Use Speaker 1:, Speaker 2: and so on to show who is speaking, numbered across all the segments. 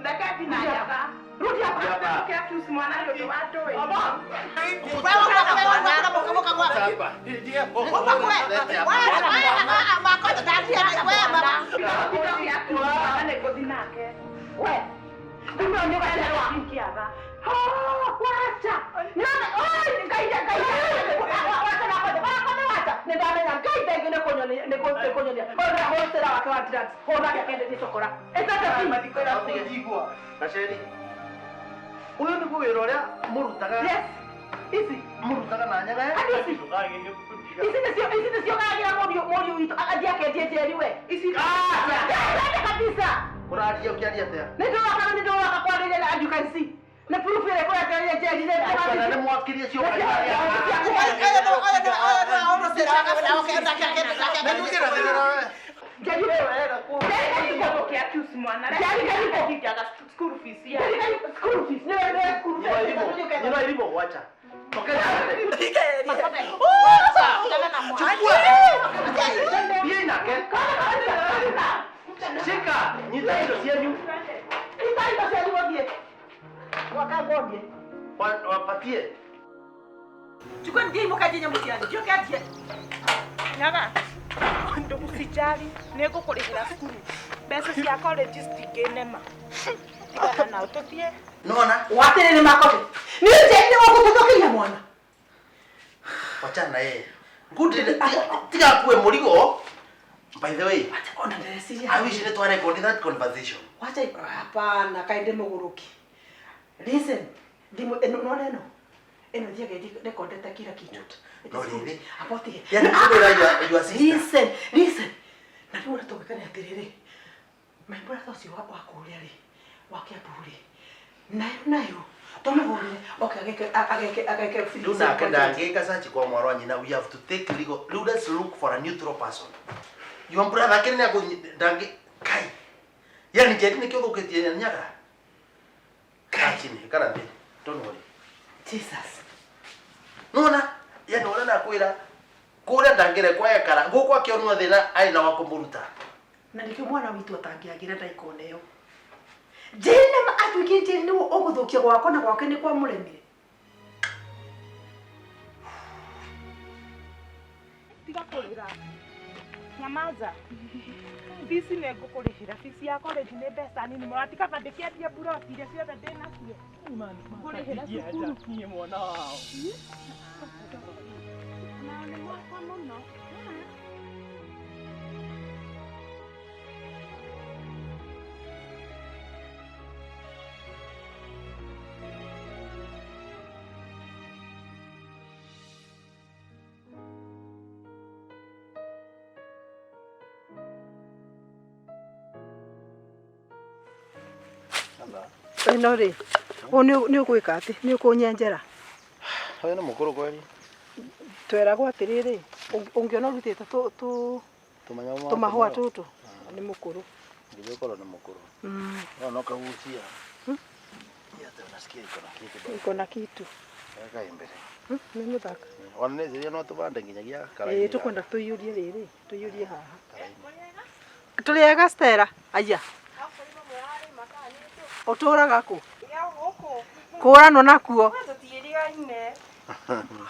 Speaker 1: Ndakati na nyaga. Rudi hapa. Kia mwana nĩ ũndũ wa ndũĩ.
Speaker 2: Gaceri ũyũ nĩguo wĩra ũrĩa mũrutaga mũrutaga na nyaga
Speaker 1: Ici nĩcio ici nĩcio gagĩra mũriũ mũriũ witũ athiĩ akendie njeri we ici kabisa
Speaker 2: ũraria ũkĩaria atĩa
Speaker 1: nĩ ndĩroka nĩ ndĩroka kwarĩria na you can see nĩ proof ĩrĩa kũrekereria njeri nĩ
Speaker 2: kana nĩ mwakirie cio
Speaker 1: Njeri we school fees nĩ nĩ school fees
Speaker 2: nyina irimũ gwacha thiĩ nake shika nyita indo cianyu
Speaker 1: Ita indo cianyu mũthiĩ gwaka ngondie
Speaker 2: wapatie
Speaker 1: chukua ndiĩ mũkenje nyamũ cianyu njũke
Speaker 3: Nyaga, ndũgũcijari nĩ ngũkũrĩhĩra cukuru mbeca cia college citingĩnema tigana nao tũthiĩ
Speaker 2: nona
Speaker 1: watĩrĩ nĩ makote nĩ njeri nĩ gũkũtũthũkĩria mwana
Speaker 2: wachana na yeye good tiga kue mũrigo by the way
Speaker 1: Wacha ona ndĩreciria
Speaker 2: I wish nĩ twarekondi that conversation
Speaker 1: wacha hapana kaĩ ndĩ mũgũrũki listen thimũ ĩno nona ĩno ĩno thiaga rekondete kila kitu It
Speaker 2: No
Speaker 1: is good.
Speaker 2: rĩrĩ.
Speaker 1: Amba ũtige.
Speaker 2: Yani kũrĩra your sister
Speaker 1: listen listen na rĩu ũrĩa tũngĩka nĩ atĩrĩrĩ my brother ũcio wa kũrĩa rĩ wa Kiambu rĩ nayo nayo tũmũhũrĩre oke ageke ageke ageke
Speaker 2: rĩu nake ndangĩka search kwa mwarwa wa nyina we have to take legal rĩu let's look for a neutral person your brother akĩrĩ nĩ ndangĩ kai yani njeri nĩkĩo ũthũkĩtie nyaga kai chini ikara thĩ don't worry
Speaker 1: Jesus
Speaker 2: nona yani ũrĩa nakwĩra kũrĩa ndangĩrekwo ekara gũkũ akĩonwo thĩna arĩ na wa kũmũruta
Speaker 1: na nĩkĩo mwana witũ atangĩagĩra ndaikona ĩyo njeri nĩ atuĩkire njeri nĩwe ũgũthũkia gwakwa na gwake nĩ kwa mũremire
Speaker 3: tiga kũrĩra nyamaza bici nĩ ngũkũrĩhĩra bici ya college nĩ mbeca nini mũno ati kaba ndĩkĩendie mburoti iria ciothe ndĩ nacio ngũrĩhĩra cukuru
Speaker 4: niĩ mwana wao
Speaker 3: na nĩ mwaka mũno
Speaker 1: ĩno rĩ ũyũ nĩ ũgwĩka atĩ nĩ ũkũnyenjera
Speaker 2: ũyũ nĩ mũkũrũ kweli
Speaker 1: tweragwo atĩrĩrĩ ũngĩona ũrutĩte tũmahũa tũtũ nĩ mũkũrũ
Speaker 2: nginya ũkorwo nĩ mũkũrũ no no kahutia Yate unasikia iko na kitu bado.
Speaker 1: iko na kitu
Speaker 2: Weka imbere.
Speaker 1: Nĩ mũthaka
Speaker 2: Ona nĩ njĩra no tũbande nginyagia
Speaker 1: ĩĩ
Speaker 2: karaini.
Speaker 1: tũkwenda tũiyũrie rĩrĩ tũiyũrie haha tũrĩ ega Stella aya ũtũraga kũ kũranwo nakuo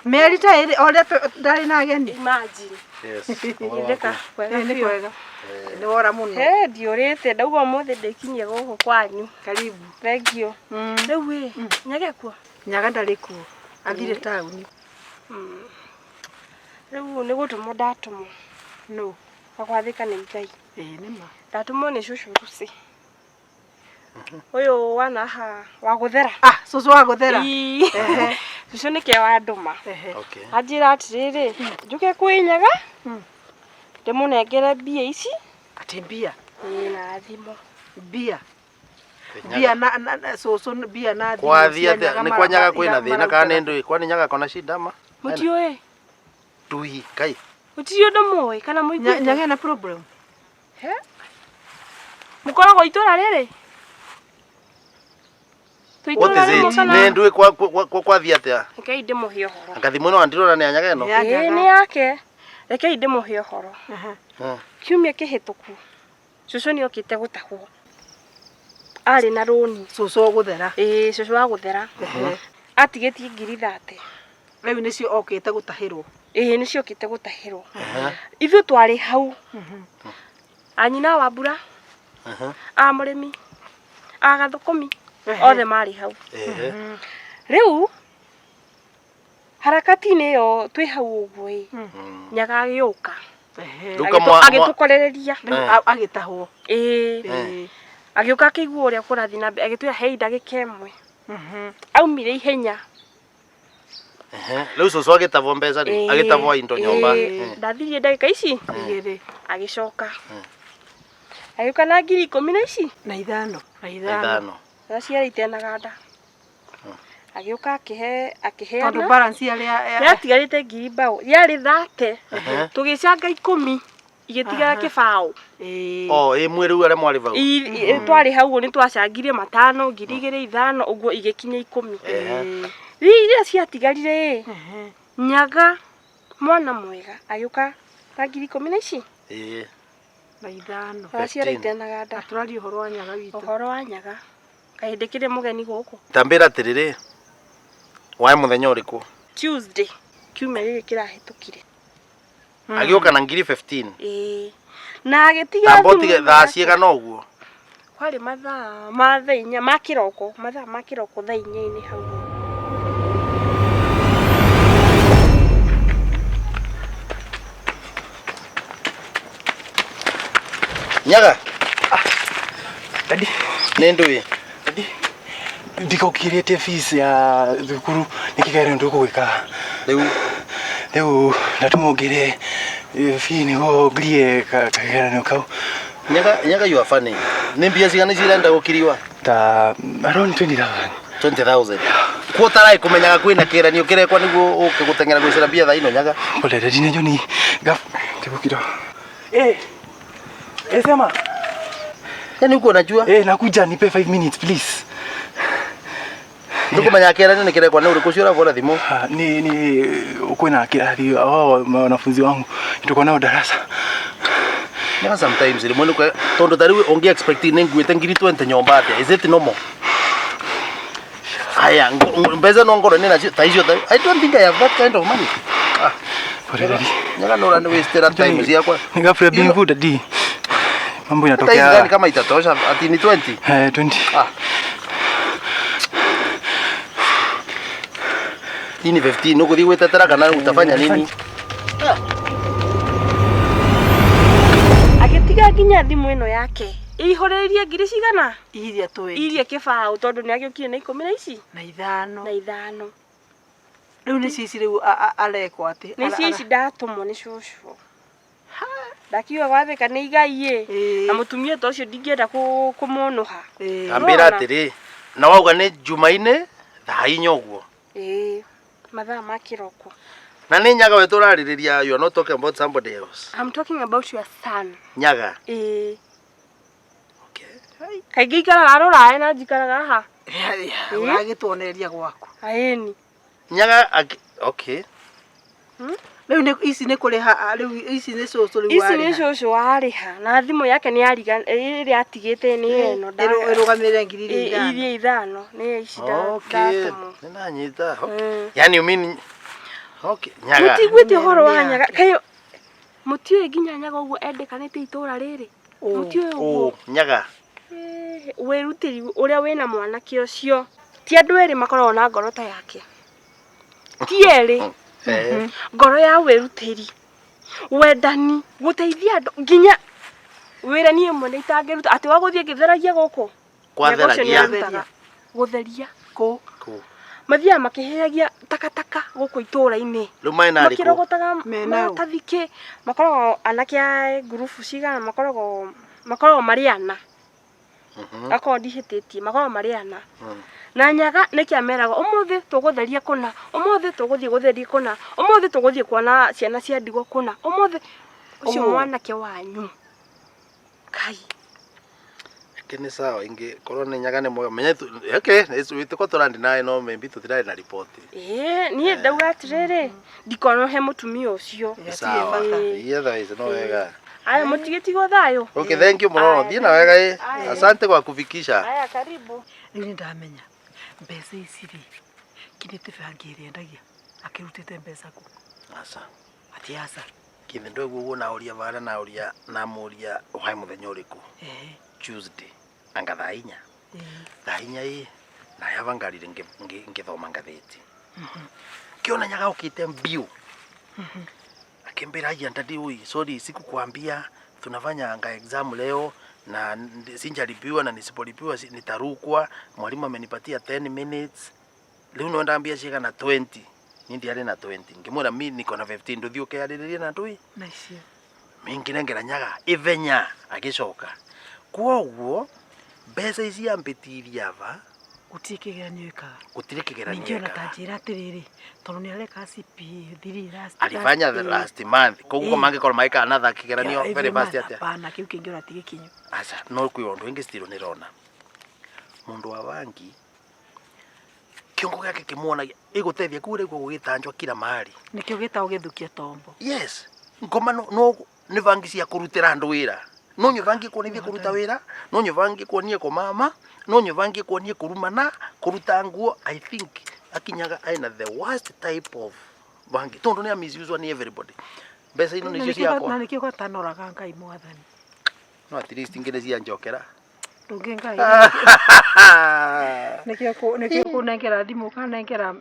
Speaker 1: mĩeri ta ĩrĩ o ũrĩa ndarĩ na ageni
Speaker 5: Imagine.
Speaker 2: Yes.
Speaker 5: Ndĩka
Speaker 1: Ĩĩ, nĩ kwega nĩ wora mũno
Speaker 5: He ndiũrĩte ndauga ũmũthĩ ndĩkinyie gũkũ kwanyu
Speaker 1: karibu
Speaker 5: thengio rĩu ĩ nyage kuo
Speaker 1: nyaga ndarĩ kuo athire taũni
Speaker 5: rĩu nĩ gũtũmwo ndatũmwo
Speaker 1: no
Speaker 5: agwathĩka nĩ Ngai
Speaker 1: ĩĩ nĩ ma
Speaker 5: ndatũmwo nĩ cũcũ Lucy ũyũ wanaha wa gũthera
Speaker 1: ah cũcũ wa gũthera
Speaker 5: Ii. cũcũ nĩkĩo wandũma
Speaker 1: Ehe.
Speaker 2: Okay.
Speaker 5: anjĩra atĩrĩrĩ njũke kwĩ nyaga ndĩmũnengere mbia ici
Speaker 1: atĩ mbia
Speaker 5: ĩĩ na thimũ
Speaker 1: mbia mbia na na- na cũcũ mbia na thimũ
Speaker 2: Kwathiĩ
Speaker 1: cia
Speaker 2: atĩa?
Speaker 1: Nyaga
Speaker 2: Nĩ kwa nyaga kwĩna
Speaker 1: mara-
Speaker 2: thĩna kana nĩ
Speaker 1: marautaga.
Speaker 2: ndũĩ? Kwani nyaga kona shida ama?
Speaker 5: mũtiũĩ
Speaker 2: Ndui kai.
Speaker 5: gũtirĩ ũndũ mũĩ kana mũiguĩte
Speaker 1: Nyaga ena problem
Speaker 5: mũkoragwo itũra rĩrĩ Twĩ
Speaker 2: What
Speaker 5: itũra
Speaker 2: is
Speaker 5: rĩmwe
Speaker 2: it?
Speaker 5: kana
Speaker 2: Nĩ ndũĩ kwa kwa kwa kwathiĩ atĩa?
Speaker 5: rekei ndĩmũhe ũhoro
Speaker 2: Anga thimũ ĩno andirora nĩ ya nyaga ĩno.
Speaker 1: Nĩ ya
Speaker 5: ĩĩ
Speaker 1: Nyaga.
Speaker 5: nĩ yake rekei ndĩmũhe ũhoro
Speaker 1: Aha.
Speaker 2: Eh.
Speaker 5: kiumia kĩhĩtũku cũcũ nĩ okĩte gũtahwo Arĩ na rũni.
Speaker 1: Cũcũ ũgũthera.
Speaker 5: Ĩĩ, cũcũ wa gũthera. Atigĩtie ngiri 30.
Speaker 1: Rĩu nĩcio okĩte gũtahĩrwo.
Speaker 5: Ĩĩ, nĩcio okĩte gũtahĩrwo. Ithuĩ twarĩ hau. Anyina wa mbura, a mũrĩmi, a gathũkũmi, othe marĩ hau. Rĩu harakati-inĩ ĩyo twĩ hau ũguo ĩ, Nyaga agĩũka.
Speaker 2: Rĩu kamwa-
Speaker 5: Agĩtũkorereria.
Speaker 1: Rĩu agĩtahwo.
Speaker 5: Ĩĩ. Agĩũka akĩigua ũrĩa kũrathiĩ na mbere, agĩtwĩra hei ndagĩka ĩmwe. Aumire ihenya.
Speaker 2: Rĩu cũcũ agĩtavwo mbeca rĩ, agĩtavwo indo nyũmba.
Speaker 5: Ndathirie ndagĩka ici
Speaker 1: Igĩrĩ.
Speaker 5: Agĩcoka agĩũka na ngiri ikũmi na ici
Speaker 1: Na ithano. Na ithano.
Speaker 2: Ithano.
Speaker 5: Naciarĩte na ganda, agĩũka akĩhe
Speaker 1: Tondũ
Speaker 5: akĩheana
Speaker 1: balance yarĩa
Speaker 5: yatigarĩte ngiri mbaũ yarĩ 30, tũgĩcanga 10 igĩtigara kĩbaũ.
Speaker 2: O ĩ mwĩ rĩu arĩa mwarĩ vau.
Speaker 5: Twarĩ hau ũguo nĩ twacangire matano, 2000, 5 ũguo, igĩkinya 10. Rĩu iria ciatigarire ĩ, Nyaga mwana mwega agĩũka na ngiri ikũmi na ici
Speaker 1: Na ithano.
Speaker 5: Araciarĩte na ganda.
Speaker 1: Tũraria ũhoro wa Nyaga witũ.
Speaker 5: Ũhoro wa Nyaga, kaĩ ndĩkĩrĩ mũgeni gũkũ.
Speaker 2: Tambĩra atĩrĩrĩ, waĩ mũthenya ũrĩkũ?
Speaker 5: Tuesday, kiumia gĩkĩ kĩrahĩtũkire.
Speaker 2: Agĩũka na ngiri 15?
Speaker 5: Ĩĩ, na agĩtiga
Speaker 2: Tamba
Speaker 5: thimũ
Speaker 2: ũtige
Speaker 5: ĩno
Speaker 2: thaa
Speaker 5: yake.
Speaker 2: cigana ũguo?
Speaker 5: Kwarĩ mathaa ma thaa 4 ma kĩroko, mathaa ma kĩroko, thaa inya-inĩ hau.
Speaker 2: Nyaga.
Speaker 4: Daddy.
Speaker 2: Nĩ ndũĩ.
Speaker 4: Daddy. Ndikũkirĩtie fees ya thukuru nĩkĩgerio ndũgwĩka.
Speaker 2: Rĩu
Speaker 4: rĩu ndatũmwo ngĩre fee nĩguo ngirie kageranio kau.
Speaker 2: Nyaga, Nyaga, you are funny. Nĩ mbia cigana ici irenda gũkiriwa?
Speaker 4: Ta around 20,000.
Speaker 2: 20,000. Kuo tarai kũmenyaga kwĩna kĩgeranio kĩrekwa nĩguo ũke gũteng'era gwĩcera mbia thaa ino, Nyaga.
Speaker 4: Pole daddy, najua ni gaf tebukiro. Eh. Eh, sema.
Speaker 2: Yaani uko unajua?
Speaker 4: Eh, nakuja, nipe 5 minutes please.
Speaker 2: Ndũkũmenyaga kĩgeranio nĩ kĩrekwa nĩ ũrĩkũ ũcio ũrahũra thimũ?
Speaker 4: Ah, ni kwina kirathi wao wanafunzi wangu tuko nao darasa.
Speaker 2: Nyaga, sometimes rĩmwe nĩ tondũ ta rĩu ũngĩ expect nĩ nguĩte ngiri 20 nyũmba atĩa? Is it normal? Aya, mbeca no ngorwo nĩ nacio ta icio I don't think I have that kind of money. Ah.
Speaker 4: Pole daddy.
Speaker 2: Nyaga, nĩ ũrani waste time ciakwa.
Speaker 4: Ni ghafla bin vu daddy. Mambo
Speaker 2: Hata hizi gani
Speaker 4: inatokea.
Speaker 2: kama itatosha ati ni 20?
Speaker 4: Eh, 20.
Speaker 2: Ah. Hii ni 15, ũgũthiĩ gwĩtetera kana utafanya nini?
Speaker 5: Agĩtiga nginya thimũ ĩno yake ĩihũrĩrĩrie ngiri cigana?
Speaker 1: Iria 20.
Speaker 5: Iria kĩbaũ, tondũ nĩ agĩũkire na ikũmi na ici
Speaker 1: Na ithano.
Speaker 5: Na ithano.
Speaker 1: Rĩu nĩ cici rĩu arekwo atĩ.
Speaker 5: Nĩ cici ndatũmwo nĩ cũcũ, ndakiuga gwathĩka nĩ igai ĩ, na mũtumia ta ũcio ndingĩenda kũmũnũha.
Speaker 2: Ambĩra atĩrĩ, na wauga nĩ Jumaine thaa 4 ũguo?
Speaker 5: Ĩĩ, mathaa ma kĩroko.
Speaker 2: Na nĩ Nyaga we tũrarĩrĩria, you are not talking about somebody else?
Speaker 5: I'm talking about your son.
Speaker 2: Nyaga.
Speaker 5: Ĩĩ. Kaingĩ ikaraga rũraya na njikaraga haha.
Speaker 1: Ũragĩtuonereria gwaku.
Speaker 5: Aĩni.
Speaker 2: Nyaga okay.
Speaker 1: Rĩu nĩ ici nĩ kũrĩha, rĩu ici nĩ cũcũ rĩu
Speaker 5: Ici nĩ
Speaker 1: warĩha.
Speaker 5: cũcũ warĩha, na thimũ yake nĩ yariga ĩrĩa atigĩte nĩ ĩno.
Speaker 1: Ĩrũgamĩrĩre ngiri iria ithano.
Speaker 5: Iria ithano nĩ ici
Speaker 2: Okay.
Speaker 5: ndatũmwo.
Speaker 2: Nĩ ndanyita. Yani you mean, okay, Nyaga.
Speaker 5: Mũtiguĩte ũhoro wa Nyaga? Kaĩ mũtiũĩ nginya Nyaga ũguo endekanĩte itũra rĩrĩ? Mũtiũĩ ũguo?
Speaker 2: Oh, Nyaga.
Speaker 5: Wĩrutĩri ũrĩa wĩna mwanake ũcio, ti andũ erĩ makoragwo na ngoro ta yake, ti erĩ. Ngoro ya wĩrutĩri, wendani, gũteithia andũ, nginya wĩra niĩ mwene itangĩruta atĩ wa gũthiĩ ngĩtheragia gũkũ. Nyaga ũcio
Speaker 2: Kwatheragia.
Speaker 5: nĩarutaga. Gũtheria.
Speaker 1: Kũ?
Speaker 2: Kũ?
Speaker 5: Mathiaga makĩheagia takataka gũkũ itũũra-inĩ.
Speaker 2: Rĩu mena arĩkũ?
Speaker 5: Makĩrogotaga
Speaker 1: Mena ũ?
Speaker 5: maratathi kĩ, makoragwo anake a ngurubu cigana, makoragwo marĩ ana, akorwo ndihĩtĩtie makoragwo marĩ ana. Na Nyaga nĩkĩ ameragwo ũmũthĩ tũgũtheria kũna, ũmũthĩ tũgũthiĩ gũtheria kũna, ũmũthĩ tũgũthiĩ kuona ciana cia ndigwa kũna, ũmũthĩ ũcio mwanake wanyu kai.
Speaker 2: Eke nĩ sawa, ingĩ korwo nĩ Nyaga nĩ mwega menye okay, tuko tũrandi nawe no maybe tũtirarĩ na riboti.
Speaker 5: Ĩĩ, niĩ ndauga atĩrĩrĩ, ndikonohe mũtumia ũcio.
Speaker 2: Nĩ sawa. Otherwise no wega.
Speaker 5: Aya mũtigĩtigwo thayũ.
Speaker 2: Okay, thank you mũno.
Speaker 5: Aya,
Speaker 2: Thiĩ na wega ĩ.
Speaker 5: Aya.
Speaker 2: Asante kwa kufikisha.
Speaker 3: Aya, karibu.
Speaker 1: Rĩu nĩ ndamenya mbeca ici rĩ kinyĩte bangi ĩrĩa endagia akĩrutĩte mbeca kũ
Speaker 2: Aca.
Speaker 1: ati aca.
Speaker 2: Kithe ndwegua ũguo naũria vara naũria namũria ũhae mũthenya ũrĩkũ?
Speaker 1: Ehe.
Speaker 2: Tuesday. Anga thaa inya.
Speaker 1: Ĩĩ.
Speaker 2: Thaa inya ĩ nayava ngarire ngĩthoma ngathĩti. Kĩona nyaga ũkĩte mbiu. Akimbira aya ndadi ui sorry sikukwambia tunafanya anga exam leo na sinjalipiwa na nisipolipiwa nitarukwa. Mwalimu amenipatia 10 minutes. Rĩu no ndambia cigana 20. Ni ndiarĩ na 20. Ngĩmwĩra mi niko na 15 ndũthiĩ ũkeyarĩrĩrie na ndũi.
Speaker 1: Na icio.
Speaker 2: Minginengera nyaga ithenya agĩcoka. Kwoguo mbeca ici ambĩtirie ava
Speaker 1: Gũtirĩ kĩgeranio ĩkaga.
Speaker 2: Gũtirĩ kĩgeranio
Speaker 1: Ningĩ ona
Speaker 2: ĩkaga.
Speaker 1: ta njĩra atĩrĩrĩ, tondũ nĩ areka CPA thiri last
Speaker 2: Alifanya the last month. Koguo
Speaker 1: Ĩĩ.
Speaker 2: mangĩkorwo magĩka another kĩgeranio very fast atĩa?
Speaker 1: Hapana, kĩu kĩngĩ ona ti gĩkinyu.
Speaker 2: Aca, no kwĩ ũndũ ũngĩ still nĩrona. Mũndũ wa bangi kĩongo gĩake kĩmuonagia ĩgũteithia kũu rĩu gũgĩtanjwa kila mahali.
Speaker 1: Nĩkĩo gĩtagwo gĩthukia tombo.
Speaker 2: Yes. Ngoma no, no nĩ bangi cia kũrutĩra andũ wĩra. No nywe bangi kuonithie kũruta wĩra, no nywe bangi kuonie kũmama, no nywe bangi kuonie kũrumana, kũruta nguo. I think akinyaga aina the worst type of bangi. Tondũ nĩ misuse nĩ everybody. Mbeca ino
Speaker 1: Na
Speaker 2: nĩcio
Speaker 1: nĩkĩo
Speaker 2: ciakwa.
Speaker 1: na nĩkĩo gatanoraga Ngai mwathani.
Speaker 2: No at least ingĩ nĩ cianjokera.
Speaker 1: Ndũngĩ Ngai. Nĩkĩo nĩkĩo kũnengera thimũ ũkanengera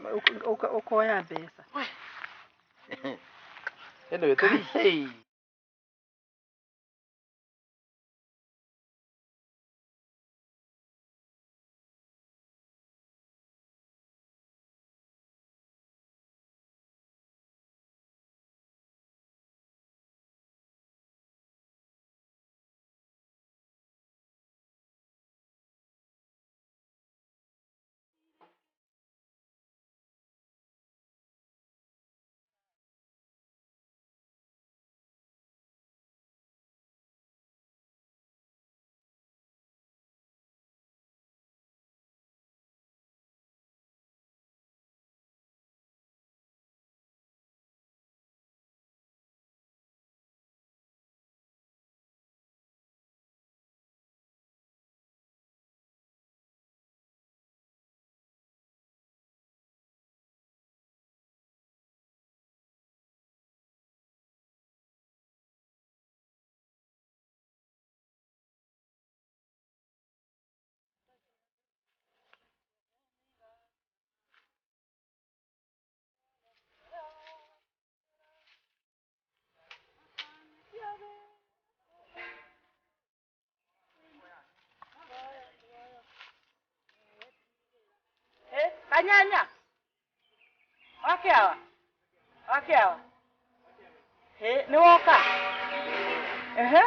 Speaker 1: ũkoya mbeca.
Speaker 2: Anyway, tũthiĩ.
Speaker 3: Eh, kanyanya. Wakiawa. Wakiawa. Eh, nĩ woka. Ehe.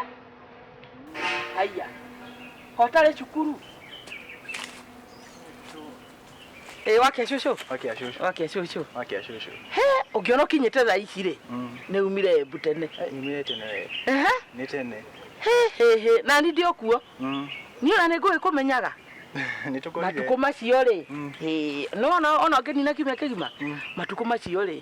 Speaker 3: Haya. Hotarĩ cukuru. Ĩ wakia cũcũ.
Speaker 4: Wakia cũcũ.
Speaker 3: Wakia cũcũ.
Speaker 4: Wakia cũcũ.
Speaker 3: He, ũngĩona ũkinyĩte thaa ici rĩ, nĩ umire Embu tene.
Speaker 4: Nyumire tene we.
Speaker 3: Ehe.
Speaker 4: Nĩ tene.
Speaker 3: He he he, na ni ndio kuo. Niĩ ona nĩ ngũgĩkũmenyaga.
Speaker 4: Nĩ tũkorire.
Speaker 3: Matukũ macio rĩ, ĩ, no ona ona ũngĩnina kiumia kĩgima, matukũ macio rĩ,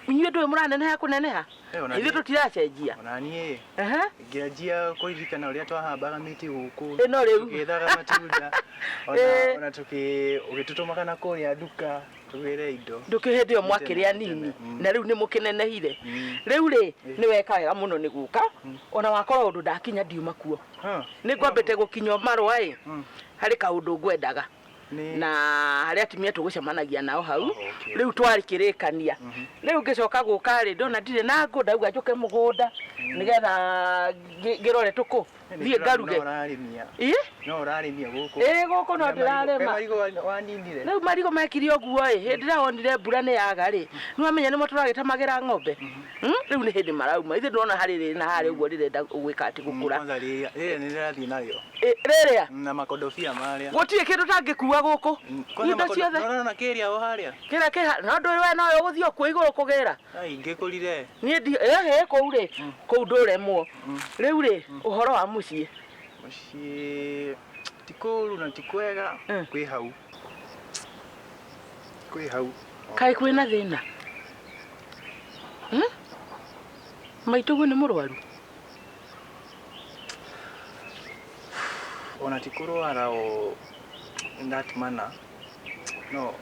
Speaker 3: inyuĩ ndũĩ mũraneneha kũneneha,
Speaker 4: Ona
Speaker 3: ithuĩ
Speaker 4: niĩ-
Speaker 3: tũtiracenjia.
Speaker 4: Ona niĩ
Speaker 3: Ehe.
Speaker 4: ngĩanjia kũririkana ũrĩa twahambaga mĩtĩ gũkũ.
Speaker 3: Ĩno rĩu.
Speaker 4: Tũgĩethaga matunda. Ona
Speaker 3: Ĩ.
Speaker 4: ona ũgĩtũtũmaga na kũrĩa nduka tũgĩre indo.
Speaker 3: Ndũkĩ hĩndĩ ĩyo
Speaker 4: Nĩ
Speaker 3: mwakĩrĩ
Speaker 4: tene,
Speaker 3: anini
Speaker 4: tene.
Speaker 3: na rĩu nĩ mũkĩnenehire. Rĩu rĩ nĩ weka wega mũno nĩ gũka ona wakorwo ũndũ ndakinya ndiuma kuo. Nĩ ngwambĩte gũkinywo marũa ĩ harĩ kaũndũ ngwendaga na harĩ atumia tũgũcemanagia nao hau rĩu twarĩkĩrĩkania rĩu ngĩcoka gũka rĩ ndona ndirĩ na ngũ ndauga njũke mũgũnda nĩgetha ngĩrore tũkũ thiĩ ngaruge.
Speaker 4: No ũrarĩmia.
Speaker 3: Ĩ?
Speaker 4: No ũrarĩmia gũkũ.
Speaker 3: Ĩ gũkũ no ndĩrarĩma.
Speaker 4: Marigũ waninire.
Speaker 3: Rĩu marigũ mekire ũguo ĩ hĩndĩ ĩrĩa wonire mbura nĩ yaga rĩ nĩ wamenya nĩmo tũragĩtamagĩra ng'ombe. Rĩu nĩ hĩndĩ marauma ithuĩ ndĩrona harĩ rĩrĩ na harĩ ũguo rĩrenda gwĩka atĩ gũkũra.
Speaker 4: Kwanza rĩrĩa rĩrĩa nĩ rĩrathiĩ narĩo.
Speaker 3: Rĩrĩa
Speaker 4: Na makodobia marĩa.
Speaker 3: Gũtirĩ kĩndũ tangĩkua gũkũ.
Speaker 4: Kwanza
Speaker 3: Indo ciothe.
Speaker 4: Nona kĩrĩa o harĩa.
Speaker 3: Kĩrĩa kĩha no ndũĩ we nowe ũgũthiĩ okuo igũrũ kũgĩra.
Speaker 4: Ai ngĩkũrire.
Speaker 3: Niĩ ndi ehe kũu rĩ kũu ndũremwo. Rĩu rĩ ũhoro wa mũciĩ.
Speaker 4: Mũciĩ ti kũũru na ti kwega kwĩ hau. Kwĩ hau.
Speaker 3: Kaĩ kwĩna thĩna? Maitũguo nĩ mũrwaru?
Speaker 4: Ona ti kũrwara o in that manner. No.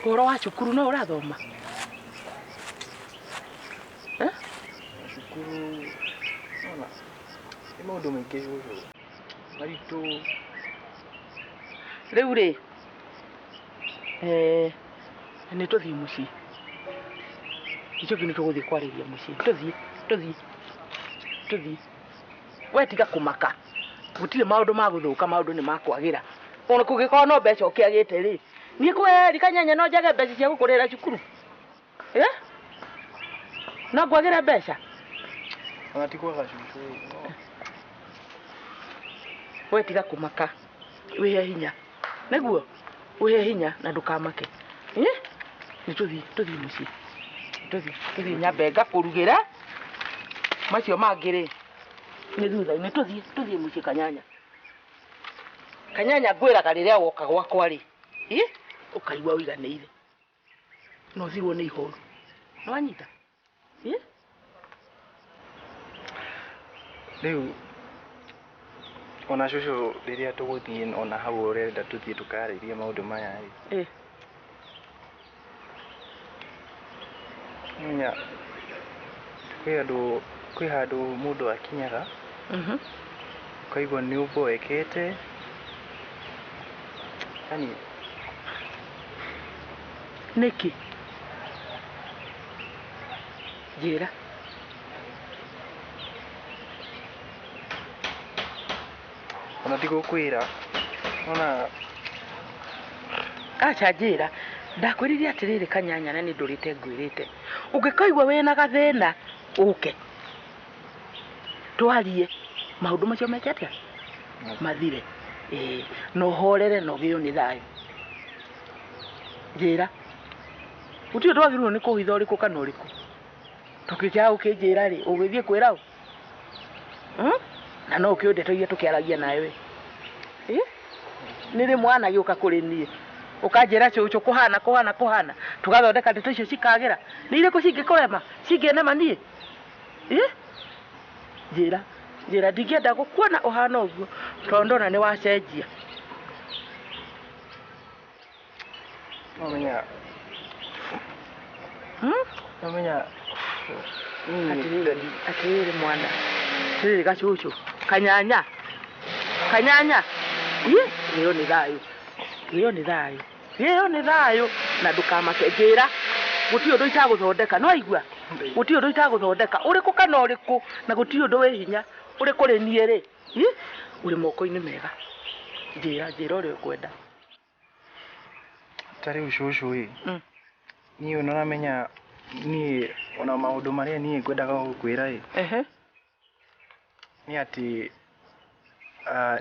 Speaker 1: Ũhoro wa cukuru no ũrathoma? Eh?
Speaker 4: Cukuru ona nĩ maũndũ maingĩ cũcũ maritũ.
Speaker 1: Rĩu rĩ, eh, nĩ tũthiĩ mũciĩ. Icio nĩ tũgũthiĩ kwarĩria mũciĩ. Tũthiĩ, tũthiĩ, tũthiĩ. We tiga kũmaka. Gũtirĩ maũndũ ma gũthũka, maũndũ nĩ makwagĩra. Ona kũngĩkorwo no mbeca ũkĩagĩte rĩ, niĩ kweri kanyanya no njage mbeca cia gũkũrĩhĩra cukuru? Eh? No ngwagĩre mbeca?
Speaker 4: Ona ti kwaga cũcũ. No.
Speaker 1: We tiga kũmaka. Wĩhe hinya. Nĩguo? Wĩhe hinya na ndũkamake. Eh? Nĩ tũthiĩ, tũthiĩ mũciĩ. Tũthiĩ, tũthiĩ nyambe ngakũrugĩre. Macio mangĩ rĩ, nĩ thutha-inĩ. Tũthiĩ, tũthiĩ mũciĩ kanyanya. Kanyanya ngwĩraga rĩrĩa woka gwakwa rĩ, ĩ? Ũkaigua ũiganĩire. Na ũthirwo nĩ ihoru. Nĩ wanyita? Ĩ?
Speaker 4: Rĩu ona cũcũ rĩrĩa tũgũthiĩ ona hau ũrenda tũthiĩ tũkarĩrie maũndũ maya rĩ.
Speaker 1: Ĩ.
Speaker 4: Menya kwĩ andũ kwĩ handũ mũndũ akinyaga ũkaigua nĩ ũboekete yani
Speaker 1: Nĩkĩ? Njĩra.
Speaker 4: Ona ndigũkwĩra ona
Speaker 1: Aca njĩra. Ndakwĩrire atĩrĩrĩ kanyanya na nĩ ndũrĩte ngwĩrĩte. Ũngĩkaigua wĩna gathĩna ũke. Twarie maũndũ macio meke atĩa? Mathire. Ĩĩ, na ũhorere na ũgĩo nĩ thayũ. Njĩra. Gũtirĩ ũndũ wagĩrĩirwo nĩ kũhitha ũrĩkũ kana ũrĩkũ. Tũkĩaga gũkĩnjĩra rĩ, ũgĩthiĩ kwĩra ũ? Hmm? Na no ũkĩũĩ ndeto iria tũkĩaragia nawe. Ĩ? Nĩ rĩ mwana gĩũka kũrĩ niĩ. Ũkanjĩra cũcũ kũhana kũhana kũhana. Tũgathondeka ndeto icio cikagĩra. Nĩ irĩkũ cingĩkũrema? Cingĩnema niĩ? Ĩ? Njĩra. Njĩra ndingĩenda gũkuona ũhana ũguo tondũ ndona nĩ wacenjia.
Speaker 4: Nomenya
Speaker 1: Hmm?
Speaker 4: Nomenya
Speaker 1: Atĩrĩrĩ, atĩrĩrĩ mwana. Atĩrĩrĩ gacũcũ. Kanyanya. Kanyanya. Ĩ, ĩyo nĩ thayũ. Ĩyo nĩ thayũ. Ĩyo nĩ thayũ na ndũkamake. Njĩra gũtirĩ ũndũ itagũthondeka. Nĩ waigua? Gũtirĩ ũndũ itagũthondeka. Ũrĩkũ kana ũrĩkũ na gũtirĩ ũndũ wĩ hinya ũrĩ kũrĩ niĩ rĩ. Ĩ, ũrĩ moko-inĩ mega. Njĩra, njĩra ũrĩa ũkwenda.
Speaker 4: Ta rĩu cũcũ ĩ, niĩ ona ũramenya niĩ ona maũndũ marĩa niĩ ngwendaga gũkwĩra ĩ, nĩ atĩ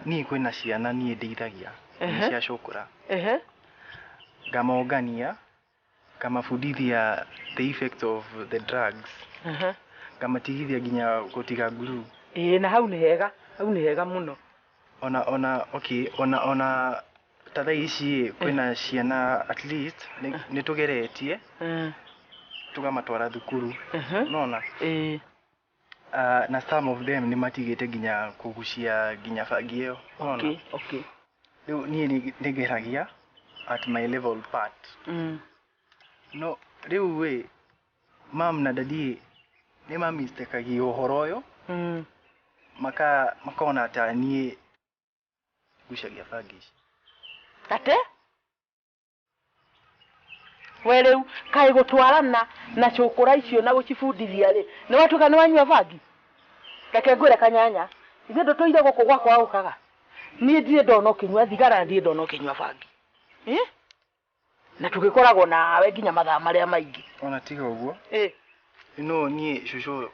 Speaker 4: niĩ kwĩna ciana niĩ ndeithagia nĩ cia cũkũra. Ngamongania, ngamabundithia the effect of the drugs, ngamatigithia nginya gũtiga glue.
Speaker 1: Ĩĩ na hau nĩ hega, hau nĩ hega mũno.
Speaker 4: Ona ona okay ona ona ta thaa ici ĩ, kwĩna ciana at least nĩ tũgeretie tũkamatwara thukuru nona na some of them nĩ matigĩte nginya kũgucia nginya bangi ĩyo nona. Rĩu niĩ nĩ ngeragia at my level part. No rĩu ĩ, mam na daddy nĩ mamistekagia ũhoro ũyũ makona ta niĩ ngucagia bangi ici.
Speaker 1: Ate? We rĩu kaĩ gũtwarana na cũkũra icio na gũcibundithia rĩ, nĩ watuĩka nĩ wanyua bangi? Reke ngwĩre kanyanya, ithuĩ ndũtũire gũkũ gwakwa ũkaga. Niĩ ndirĩ ndona ũkĩnyua thigara na ndirĩ ndona ũkĩnyua bangi. Ĩ? Na tũgĩkoragwo nawe nginya mathaa marĩa maingĩ.
Speaker 4: Ona tiga ũguo.
Speaker 1: Ĩ.
Speaker 4: No niĩ cũcũ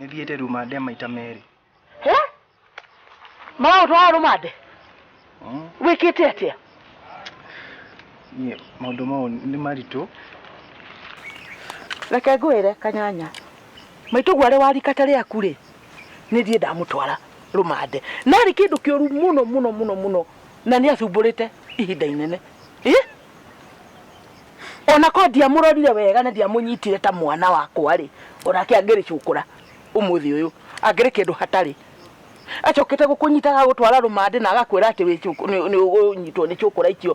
Speaker 4: nĩ thiĩte rũmande maita merĩ.
Speaker 1: He? Maragũtwara rũmande? Wĩkĩte atĩa?
Speaker 4: Niĩ maũndũ mau nĩ maritũ.
Speaker 1: Reke ngwĩre kanyanya, maitũguo arĩ wa rika ta rĩaku rĩ, nĩ thiĩ ndamũtwara rũmande. Na arĩ kĩndũ kĩũru mũno mũno mũno mũno na nĩ acumbũrĩte ihinda inene. Ĩ? Ona korwo ndiamũrorire wega na ndiamũnyitire ta mwana wakwa rĩ, onake angĩrĩ cũkũra ũmũthĩ ũyũ, angĩrĩ kĩndũ hatarĩ. Acokete gũkũnyita agagũtwara rũmande na agakwĩra atĩ nĩ ũgũnyitwo nĩ cũkũra icio.